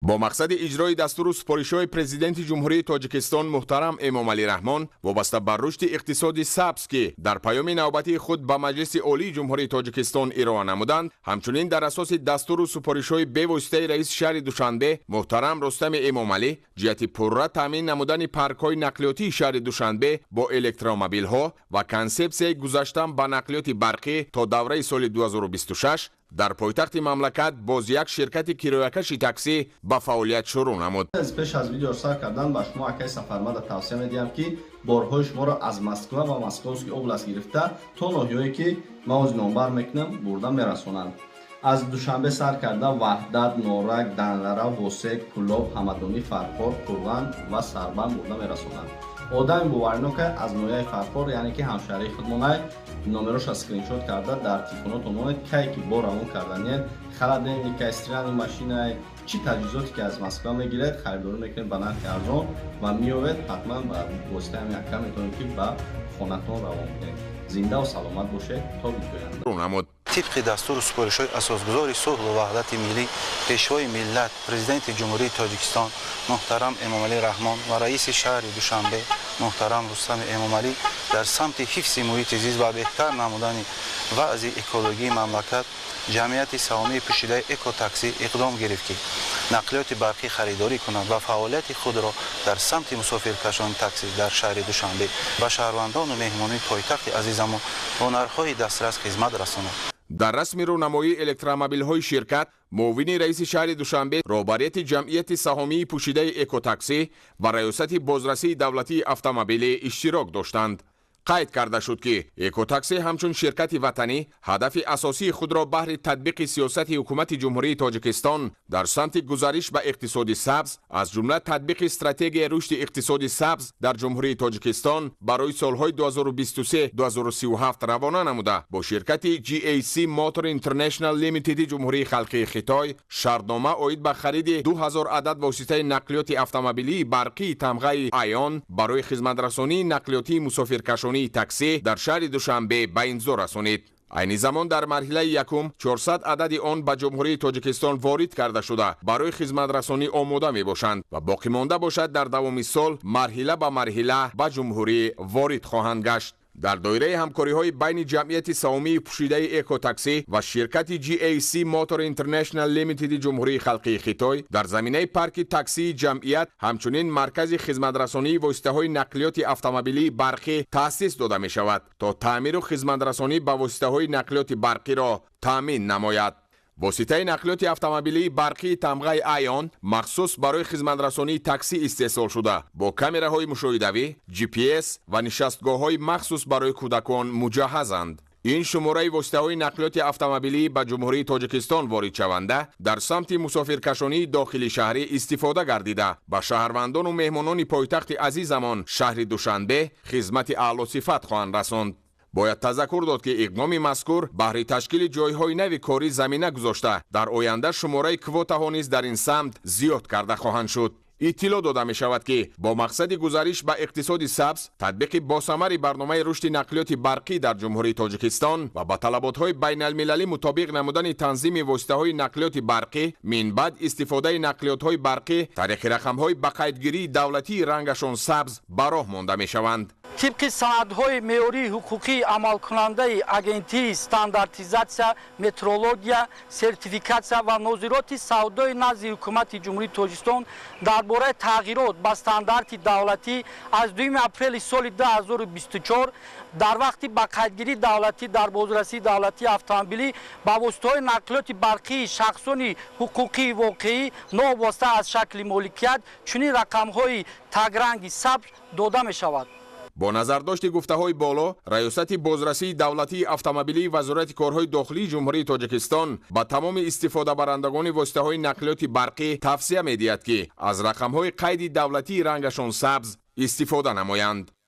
Бо мақсади иҷрои дастуру супоришҳои Президенти Ҷумҳурии Тоҷикистон муҳтарам Эмомалӣ Раҳмон вобаста ба рушди иқтисоди сабз, ки дар паёми навбатии худ ба Маҷлиси Олии Ҷумҳурии Тоҷикистон ироа намуданд, ҳамчунин дар асоси дастуру супоришҳои бевоситаи раиси шаҳри Душанбе муҳтарам Рустами Эмомалӣ ҷиҳати пурра таъмин намудани паркҳои нақлиётии шаҳри Душанбе бо электромобилҳо ва консепсияи гузаштан ба нақлиёти барқӣ то давраи соли 2026, дар пойтахти мамлакат боз як ширкати кироякаши таксӣ ба фаъолият шурӯъ намуд. Аз пеш аз видео сар кардан ба шумо акаи Сафармада тавсия медиҳам, ки борҳои шуморо аз Москва ва Московский область гирифта то ноҳияое, ки ман ози номбар мекунам, бурда мерасонанд. Аз Душанбе сар карда Ваҳдат, Норак, Данғара, Восеъ, Кӯлоб, Ҳамадонӣ, Фархор, Қурған ва Сарбанд бурда мерасонанд. Одами боваринок аз ноҳияи Фархор, яъне ки ҳамшаҳрии худмонай. Номероша скриншот карда дар телефонотон монед. Кай ки бор равон карданед, холодильника, стиральный машинай, чӣ таҷҳизоте ки аз Москва мегиред, харидорӣ мекунед ба нархи арзон ва меовед, ҳатман ба воситаи ҳамин ака метавонед, ки ба хонатон равон кунед. Зиндаву саломат бошед то видеоянда. Намуд. Тибқи дастуру супоришҳои асосгузори сулҳу ваҳдати миллӣ, Пешвои миллат, Президенти Ҷумҳурии Тоҷикистон муҳтарам Эмомалӣ Раҳмон ва раиси шаҳри Душанбе муҳтарам Рустами Эмомалӣ дар самти ҳифзи муҳити зист ва беҳтар намудани вазъи экологии мамлакат, ҷамъияти саҳомии пӯшидаи Экотаксӣ иқдом гирифт, ки нақлиёти барқӣ харидорӣ кунад ва фаъолияти худро дар самти мусофиркашони таксӣ дар шаҳри Душанбе ба шаҳрвандону меҳмонони пойтахти азизамон бо нархҳои дастрас хизмат расонад. Дар расми рӯнамоии электромобилҳои ширкат муовини раиси шаҳри Душанбе, роҳбарияти ҷамъияти саҳомии пӯшидаи Экотаксӣ ва Раёсати бозрасии давлатии автомобилӣ иштирок доштанд. Қайд карда шуд, ки Экотаксӣ ҳамчун ширкати ватанӣ ҳадафи асосии худро баҳри татбиқи сиёсати Ҳукумати Ҷумҳурии Тоҷикистон дар самти гузариш ба иқтисоди сабз, аз ҷумла татбиқи стратегияи рушди иқтисоди сабз дар Ҷумҳурии Тоҷикистон барои солҳои 2023-2037 равона намуда, бо ширкати GAC Motor International Limited Ҷумҳурии Халқии Хитой шартнома оид ба хариди 2000 адад воситаи нақлиёти автомобилии барқии тамғаи Айон барои хизматрасонии нақлиётии мусофиркашонии таксӣ дар шаҳри Душанбе ба имзо расонид. Айни замон дар марҳилаи якум 400 адади он ба Ҷумҳурии Тоҷикистон ворид карда шуда, барои хизматрасонӣ омода мебошанд ва боқимонда бошад, дар давоми сол марҳила ба марҳила ба ҷумҳурӣ ворид хоҳанд гашт. Дар доираи ҳамкориҳои байни ҷамъияти саҳомии пӯшидаи Экотаксӣ ва ширкати GAC Motor International Limited Ҷумҳурии Халқии Хитой дар заминаи парки таксии ҷамъият ҳамчунин маркази хизматрасонии воситаҳои нақлиёти автомобилии барқӣ таъсис дода мешавад, то таъмиру хизматрасонӣ ба воситаҳои нақлиёти барқиро таъмин намояд. Воситаи нақлиёти автомобилии барқии тамғаи Айон махсус барои хизматрасонии таксӣ истеҳсол шуда, бо камераҳои мушоҳидавӣ, GPS ва нишастгоҳҳои махсус барои кӯдакон муҷаҳҳазанд. Ин шумораи воситаҳои нақлиёти автомобилӣ ба Ҷумҳурии Тоҷикистон воридшаванда дар самти мусофиркашонии дохили шаҳрӣ истифода гардида, ба шаҳрвандону меҳмонони пойтахти азизамон шаҳри Душанбе хизмати аълосифат хоҳанд расонд. Бояд тазаккур дод, ки иқдоми мазкур баҳри ташкили ҷойҳои нави корӣ замина гузошта, дар оянда шумораи квотаҳо низ дар ин самт зиёд карда хоҳанд шуд. Иттилоъ дода мешавад, ки бо мақсади гузариш ба иқтисоди сабз, татбиқи босамари барномаи рушди нақлиёти барқӣ дар Ҷумҳурии Тоҷикистон ва ба талаботҳои байналмилалӣ мутобиқ намудани танзими воситаҳои нақлиёти барқӣ, минбаъд истифодаи нақлиётҳои барқӣ тариқи рақамҳои ба қайдгирии давлатии рангашон сабз ба роҳ монда мешаванд. Тибқи санадҳои меъёрии ҳуқуқии амалкунандаи Агентии стандартизатсия, метрология, сертификатсия ва нозироти савдои назди Ҳукумати Ҷумҳурии Тоҷикистон дар бораи тағйирот ба стандарти давлатӣ аз 2 апрели соли 2024, дар вақти ба қайдгирии давлатӣ дар бозрасии давлатии автомобилӣ ба воситаҳои нақлиёти барқии шахсони ҳуқуқии воқеӣ новобаста аз шакли моликият чунин рақамҳои тагранги сабз дода мешавад. Бо назардошти гуфтаҳои боло, Раёсати бозрасии давлатии автомобилии Вазорати корҳои дохилии Ҷумҳурии Тоҷикистон ба тамоми истифодабарандагони воситаҳои нақлиёти барқӣ тавсия медиҳад, ки аз рақамҳои қайди давлатии рангашон сабз истифода намоянд.